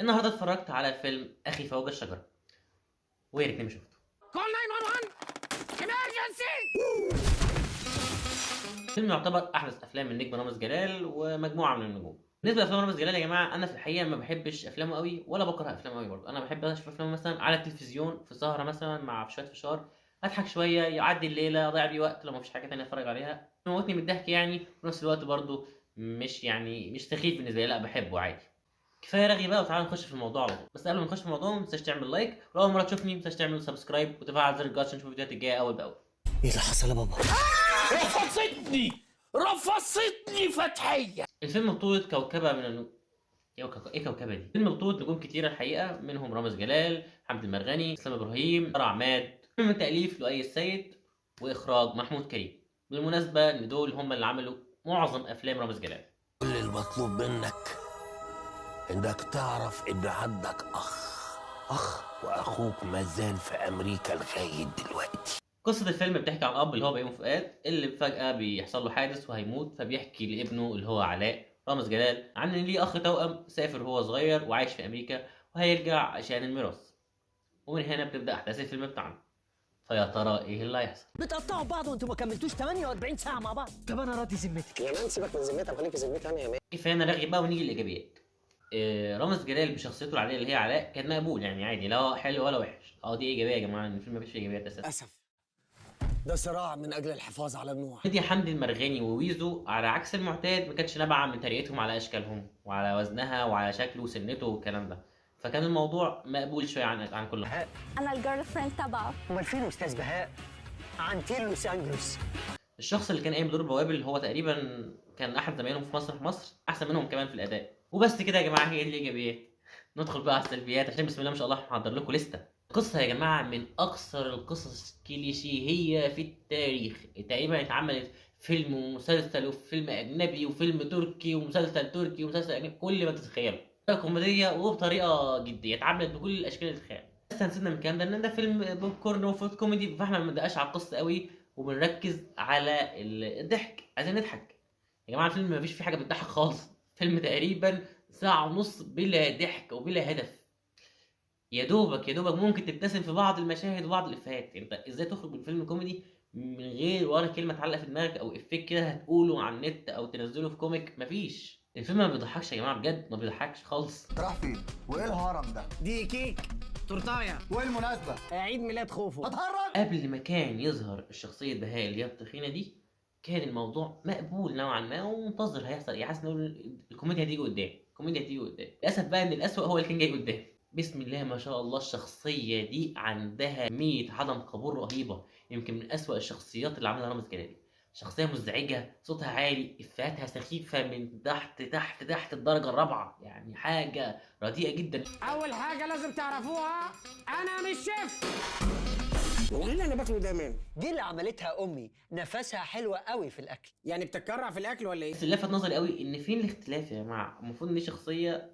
النهارده اتفرجت على فيلم اخي فوق الشجرة، ويا ريتني ما شفته. Call 911 emergency. الفيلم يعتبر احدث افلام النجم رامز جلال ومجموعة من النجوم. بالنسبة لافلام رامز جلال يا جماعة، انا في الحقيقة ما بحبش افلامه قوي ولا بكره افلامه قوي برضه. انا بحب اشوف افلامه مثلا على التلفزيون في سهره مثلا مع شوية فشار، اضحك شوية، يعدي الليلة، اضيع بيه وقت لو ما فيش حاجة تانية اتفرج عليها، موتني من الضحك يعني. وفي نفس الوقت برضه مش سخيف بالنسبة لي، لا بحبه عادي. كفاية رغي بقى وتعالى نخش في الموضوع على طول. بس قبل ما نخش في الموضوع ما تنساش تعمل like، ولو اول مرة تشوفني ما تنساش تعمل subscribe وتفعل زر الجرس عشان تشوف الفيديوهات الجاية اول باول. ايه اللي حصل يا بابا؟ رفصتني فتحية. الفيلم بطولة كوكبة من النجوم. ايه كوكبة دي؟ فيلم بطولة نجوم كتيرة الحقيقة، منهم رامز جلال، حمد المرغني، اسلام ابراهيم، سارة عماد. فيلم من تأليف لؤي السيد واخراج محمود كريم. بالمناسبة ان دول هم اللي عملوا معظم افلام رامز جلال. كل المطلوب منك انك تعرف ان عندك اخ واخوك مازال في امريكا لغاية دلوقتي. قصة الفيلم بتحكي عن أب اللي هو بيومي فؤاد، اللي فجأة بيحصل له حادث وهيموت، فبيحكي لابنه اللي هو علاء رامز جلال عن إن ليه أخ توأم سافر وهو صغير وعايش في أمريكا وهيرجع عشان الميراث. ومن هنا بتبدأ أحداث الفيلم بتاعنا. فيا ترى إيه اللي هيحصل؟ بتقطعوا بعض وانتوا ما كملتوش 48 ساعة مع بعض. طب أنا راضي ذمتك يا man، سيبك من ذمتك وخليك في ذمتي أنا يا man. كفاية نرغي بقى ونيجي للإيجابيات. رامز جلال بشخصيته العادية اللي هي علاء كان مقبول، يعني عادي، لا هو حلو ولا وحش. دي إيجابية يا جماعة، إن الفيلم مفيش فيه إيجابيات أساسا. للأسف ده صراع من أجل الحفاظ على النوع. كوميديا حمدي المرغني وويزو على عكس المعتاد ما كانتش نابعة من طريقتهم على أشكالهم وعلى وزنها وعلى شكله وسنته والكلام ده، فكان الموضوع مقبول شوية عن كله. أنا ال girlfriend تبعه. أمال فين أستاذ بهاء؟ عنتيل لوس أنجلوس. الشخص اللي كان قايم بدور بواب اللي هو تقريبا كان أحد زمايلهم في مسرح مصر، أحسن منهم كمان في الأداء. وبس كده يا جماعة، هي دي الإيجابيات. ندخل بقى على السلبيات عشان بسم الله ما شاء الله هحضر لكم لستة. قصة يا جماعة من أقصر القصص كليشيهية في التاريخ، تقريبا اتعملت فيلم ومسلسل وفيلم أجنبي وفيلم تركي ومسلسل تركي ومسلسل أجنبي، كل ما تتخيله. كوميدية وبطريقة جدية، اتعملت بكل الأشكال اللي تتخيلها. بس هنسيبنا من الكلام ده، إن ده فيلم بوب كورن وفود كوميدي، فاحنا ما بندقاش على القصة قوي وبنركز على الضحك. عايزين نضحك يا جماعة، الفيلم ما فيش فيه حاجة بتضحك خالص. فيلم تقريبا ساعة ونص بلا ضحك وبلا هدف، يا دوبك ممكن تبتسم في بعض المشاهد وبعض الافيهات. انت ازاي تخرج من فيلم كوميدي من غير ولا كلمة تعلق في دماغك او افيه كده هتقوله على النت او تنزله في comic؟ مفيش. الفيلم ما بيضحكش يا جماعة، بجد ما بيضحكش خالص. راح فين؟ وايه الهرم ده؟ دي كيك تورتايه. وايه المناسبة؟ عيد ميلاد خوفو. اتهرج. قبل ما كان يظهر الشخصية بهاء اللي هي التخينه دي كان الموضوع مقبول نوعا ما ومنتظر هيحصل ايه، حاسس ان الكوميديا هتيجي قدام، الكوميديا هتيجي قدام. للاسف بقى ان الاسوأ هو اللي كان جاي قدام. بسم الله ما شاء الله، الشخصية دي عندها 100 عدم قبول رهيبة، يمكن من أسوأ الشخصيات اللي عملها رامز جلال. شخصية مزعجة، صوتها عالي، إفيهاتها سخيفة من تحت تحت تحت الدرجة الرابعة، يعني حاجة رديئة جدا. أول حاجة لازم تعرفوها، أنا مش شيف. وايه اللي انا باكله ده man؟ دي اللي عملتها أمي، نفسها حلوة قوي في الأكل. يعني بتتكرع في الأكل ولا إيه؟ بس اللي لفت نظري قوي إن فين الاختلاف يا جماعة؟ المفروض إن دي شخصية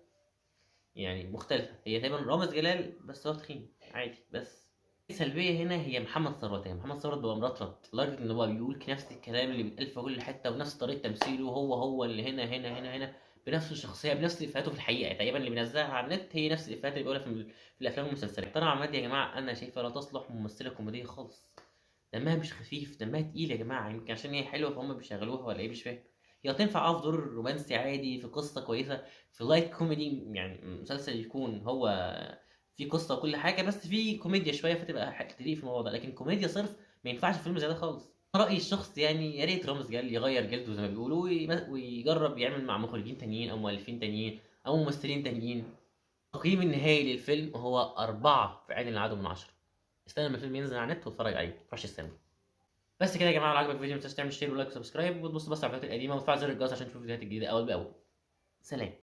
يعني مختلفة، هي تقريبا رامز جلال بس هو تخين عادي. بس السلبية هنا هي محمد ثروت. يعني محمد ثروت بقى مرطرط لدرجة إن هو بيقول نفس الكلام اللي بيتقال في كل حتة ونفس طريقة تمثيله، هو اللي هنا هنا هنا هنا بنفس الشخصية بنفس إفيهاته في الحقيقة. يعني تقريبا اللي بينزلها على النت هي نفس الإفيهات اللي بيقولها في الأفلام والمسلسلات. طارق عماد يا جماعة أنا شايفها لا تصلح ممثلة كوميدية خالص، دمها مش خفيف، دمها تقيل يا جماعة. يمكن عشان هي حلوة فهم بيشغلوها ولا إيه، مش فاهم. هي تنفع في دور رومانسي عادي، في قصة كويسة، في light comedy، يعني مسلسل يكون هو في قصة وكل حاجة بس في كوميديا شوية فتبقى تليق في الموضوع ده، لكن كوميديا صرف ما ينفعش في فيلم زي ده خالص. رأيي الشخصي يعني يا ريت رامز جلال يغير جلده زي ما بيقولوا ويجرب يعمل مع مخرجين تانيين او مؤلفين تانيين او ممثلين تانيين. التقييم النهائي للفيلم هو 4 في عين العدو من 10. استنى لما الفيلم ينزل على النت واتفرج عليه، ما تروحش السينما. بس كده يا جماعة، لو عجبك الفيديو ما تنساش تعمل share و like و subscribe وتبص بس على الفيديوهات القديمة وتفعل زر الجرس عشان تشوف الفيديوهات الجديدة اول باول. سلام.